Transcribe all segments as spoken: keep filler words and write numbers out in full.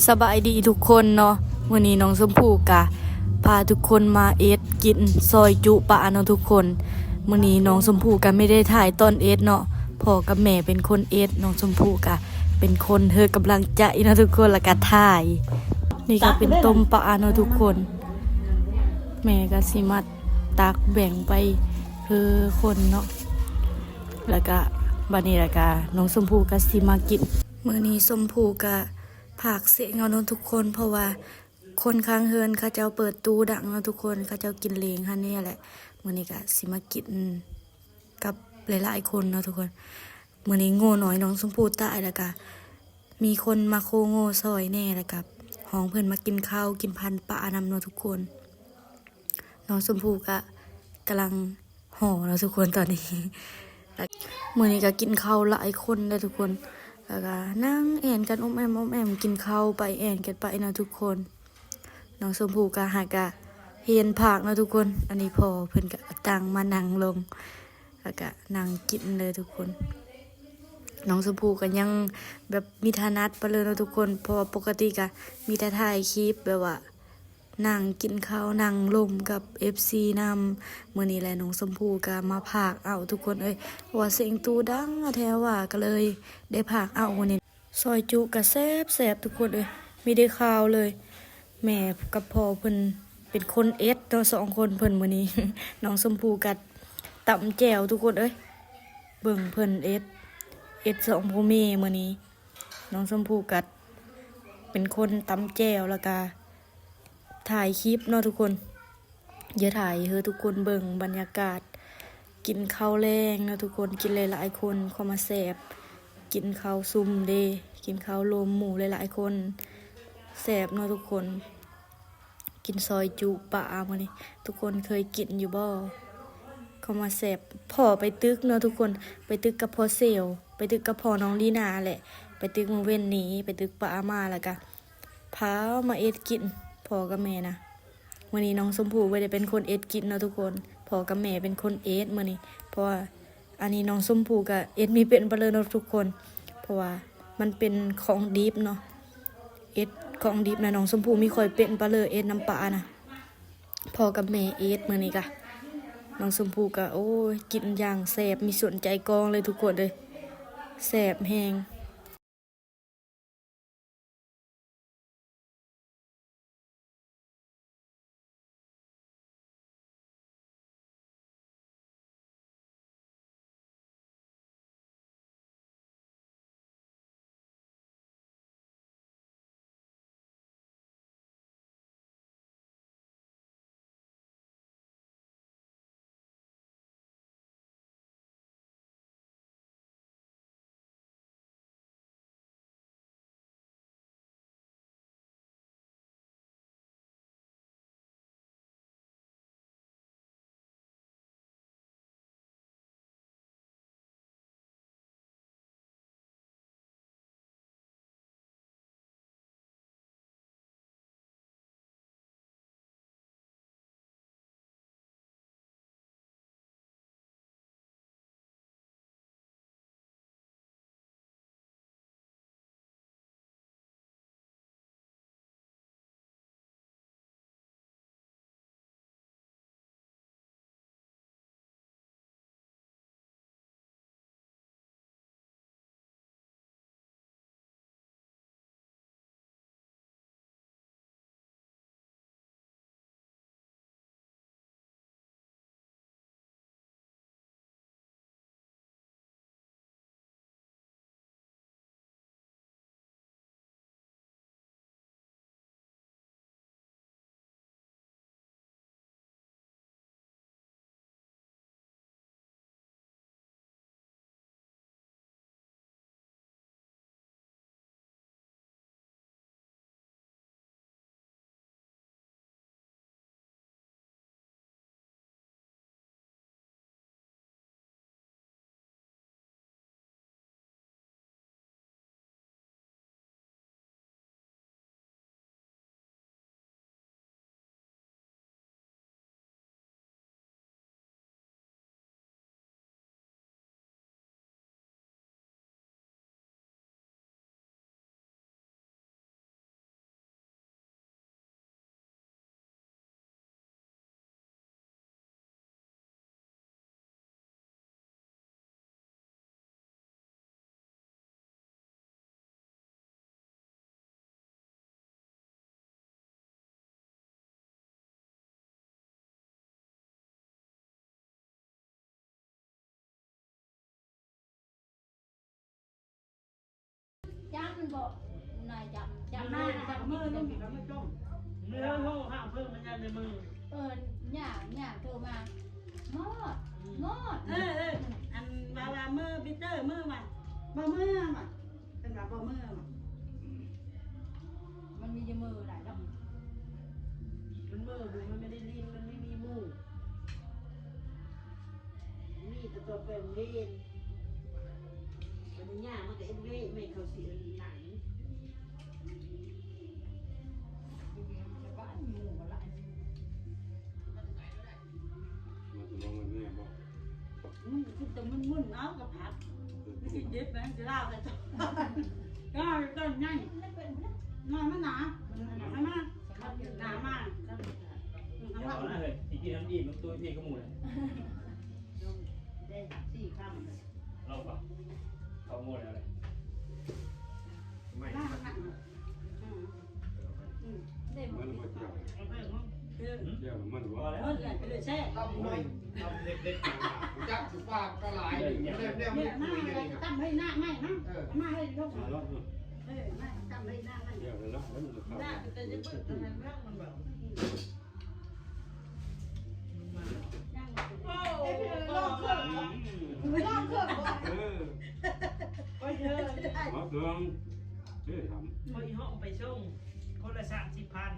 สบายดีทุกคนเนาะ มื้อนี้น้องชมพูกะพาทุกคนมาเอ็ดกินซอยจุปลาเนาะทุกคน มื้อนี้น้องชมพูกะไม่ได้ถ่ายตอนเอ็ดเนาะ พ่อกับแม่เป็นคนเอ็ด น้องชมพูกะเป็นคนหื้อกำลังใจเนาะทุกคน แล้วกะถ่าย นี่กะเป็นต้มปลาเนาะทุกคน แม่กะสิมาตักแบ่งไปหื้อคนเนาะ แล้วกะบัดนี้แล้วกะน้องชมพูกะสิมากิน มื้อนี้ชมพูกะ พากเสียงเอาเนาะทุกคน เพราะว่าคนข้างเฮือนเขาเจ้าเปิดตู้ดังเนาะทุกคน เขาเจ้ากินเลงหั่นนี่แหละ มื้อนี้กะสิมากินกับหลายๆคนเนาะทุกคน มื้อนี้โง่น้อยน้องชมพูตาย แล้วกะมีคนมาโคโง่ซอยแหน่ แล้วกะฮ้องเพิ่นมากินข้าวกินพันปลานำเนาะทุกคน น้องชมพูกะกำลังห่อเนาะทุกคนตอนนี้ มื้อนี้กะกินข้าวหลายคนเลยทุกคน แล้วกะนั่งแอ่นกันอ้อมแอ้มอ้อมแอ้มกินข้าวไปแอ่นกันไปเนาะทุกคน น้องชมพูกะหากะเฮียนพากเนาะทุกคน อันนี้พ่อเพิ่นกะเอาตังมานั่งลง แล้วกะนั่งกินเลยทุกคน น้องชมพูกะยังแบบมีถนัดไปเลยเนาะทุกคน เพราะว่าปกติกะมีแต่ถ่ายคลิปแบบว่า นั่งกินข้าวนั่งลมกับเอฟซีนำ มื้อนี้แหละน้องชมพูกะมาพากเอาทุกคนเอ้ย เพราะว่าเสียงตู้ดังแท้ว่า กะเลยได้พากเอามื้อนี้ ซอยจุกะแซ่บแซ่บทุกคนเอ้ย มีได้ข้าวเลย แม่กับพ่อเพิ่นเป็นคนเอ็ดเนาะ สองคนเพิ่นมื้อนี้ น้องชมพูกะตำแจ่วทุกคนเอ้ย เบิ่งเพิ่นเอ็ด เอ็ดสองผัวเมียมื้อนี้ น้องชมพูกะเป็นคนตำแจ่ว แล้วกะถ่ายคลิปเนาะทุกคน เดี๋ยวถ่ายหื้อทุกคนเบิ่งบรรยากาศ กินข้าวแลงเนาะทุกคน กินหลายๆคน ความมาแซ่บ กินข้าวซุ่มเด้ กินข้าวรวมหมู่หลายๆคน แซ่บเนาะทุกคน กินซอยจุปลามื้อนี้ ทุกคนเคยกินอยู่บ่ ความมาแซ่บ พ่อไปตึกเนาะทุกคน ไปตึกกับพ่อเซล ไปตึกกับพ่อน้องลีนาแหละ ไปตึกมื้อเว้นนี้ ไปตึกปลามา แล้วกะพามาเอ็ดกิน พ่อกับแม่นะ มื้อนี้น้องชมพูบ่ได้เป็นคนเอ็ดกินเนาะทุกคน พ่อกับแม่เป็นคนเอ็ดมื้อนี้ เพราะว่าอันนี้น้องชมพูกะเอ็ดมีเป็นไปเลยเนาะทุกคน เพราะว่ามันเป็นของดิบเนาะ เอ็ดของดิบนะ น้องชมพูมีค่อยเป็นไปเลย เอ็ดน้ำปลานะ พ่อกับแม่เอ็ดมื้อนี้กะ น้องชมพูกะ โอ้ย กินอย่างแซ่บ มีส่วนใจกองเลยทุกคนเลย แซ่บแฮง บ่นายจำจำมานะ จับมือลงนี่ก็ไม่จมเมื่อโทรหาเพิ่นมันยังในมือ เออย่าย่าโทรมาหมอดหมอด เออเอออันว่าว่ามือปีเตอร์มือว่ะบ่มือว่ะเป็นว่าบ่มือว่ะ มันมีอยู่มือหลายดอก มันมือดูมันไม่ได้ลิ้นมันไม่มีมือมีแต่ตัวเป็นเวรมันย่ามันก็เอ็นเวรไม่เขาเสียหลัง บ้านหมู่กันหลาย มาถึงโรงเรียนบอก มันคือแต่มันมุ่นเอากับผักไม่ใช่เด็ดนะจะเล่าแต่ต้นก็ต้นใหญ่ นั่นเป็น งอนมันหนาหนามาหนามาก เดี๋ยวนะเฮ้ยอีกทีน้ำอีกมันตัวพี่ก็หมูเลย ได้สี่คำเลย เราปะเขาหมดแล้วเลย ไม่ หน้ามันหนักอืมอืม เด็ก มันมาเกี่ยว เอาไปของเพื่อน เกี่ยวมัน พอ ว่า แล้ว เพื่อนแหละไปเลยแช่ ตำหน่อยตำเล็กๆนะจักสุภาพก็หลายอยู่แนวแนว เนี่ย นี้ หน้า คุย อะ กัน ไร เอง ตั้งให้หน้าไม่นะมาให้ลูก มาแล้ว เออมาตั้งให้หน้ามัน เกี่ยวกันแล้วแล้วมันก็เข้า หน้าแต่จะเปิดทางนั้นมันแบบ นั่ง โอ้โหลองเครื่อง ลองเครื่องบ่ เออ โอ้ยเธอ มาเถิงเฮ้ยทำ พออีห้องไปส่งคนละสามสิบพัน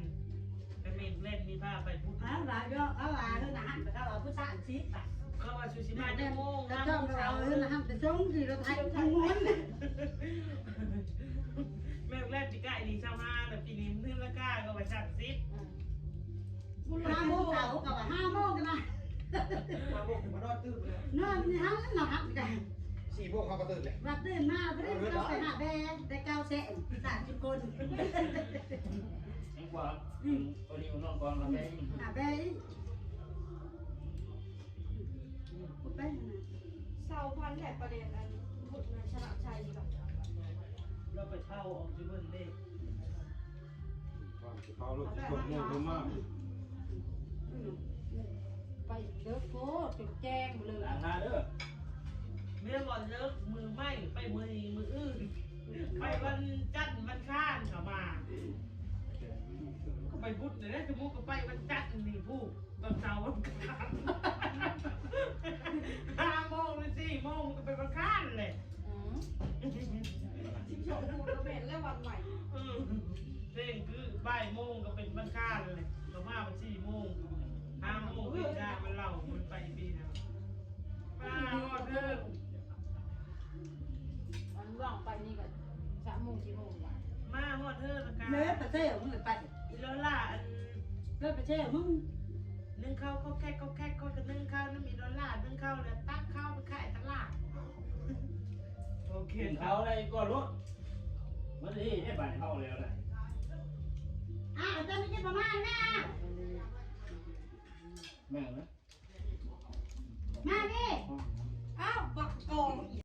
ก็เมนเล่นมีผ้าไปพุทธ เอาหลายดอกเอาหลายเฮือนอาหารไปเอาผู้สร้างสิบอ่ะ เขาว่าสุสิมาจะโมง แล้ว นะ ก็ โมง เอา เช้า เฮือนอาหารไปส่งที่รถไถทั้งมวล แม่แรกปีกายนี่เช้ามาแต่ปีนี้เพิ่งละก้าก็ว่าสามสิบ ห้าโมงเช้ากับว่าห้าโมงกันนะ มาบอกผมมานอนตื่นเลย นอนนี่หันหลับกัน สี่โมงเขาก็ตื่นเลย ว่าตื่นมาเพิ่งเข้าไปหาแบได้เก้าแสนสามสิบคน ยังกว่าอืมตัวนี้มันนอนกองกันได้ หาแบอีกกูไปนะ เสาพันแหละประเด็นอันพุทธนะชนะชัยกับ เราไปเท่าออกที่เพิ่นเด้ ความสิเขารถที่ตกโมงลงมา ไปเลิกโพดจนแจ้งเลย ล้างหน้าเด้อ เมื่อวันเลิกมือไม่ไปมือนี้มืออื่น ไปวันจันทร์วันค้านเขามา ก็ไปบุญเลยนะสมมุติก็ไปวันจันทร์นี่ผู้ตอนเช้าวันค้านห้าโมงหรือสี่โมงก็ไปวันค้านเลย อืม สิบสองภูก็เป็นและวันใหม่ อืมเร่งคือบ่ายโมงก็เป็นวันค้านเลยก็มาวันสี่โมงห้าโมงเวลามันเล่ามันไปปีนะป้าฮอดเด้อ มันว่างไปนี่ก็สามโมงสี่โมงว่ะ มาฮอดเด้อละกัน เลิกไปเที่ยวมึงไป อีลอล่าอัน เลิกไปเที่ยวมึง นึ่งข้าวก็แคกก็แคกก็จะนึ่งข้าวน้ำอีลอล่านึ่งข้าวแล้วตักข้าวไปขายตลาดโอเค กินเขาได้ก็ลดมันที่ได้บานเขาแล้วนะ อ้าวเจ้าไม่กินประมาณนะ แม่งนะ มาพี่ อ้าวบักกอง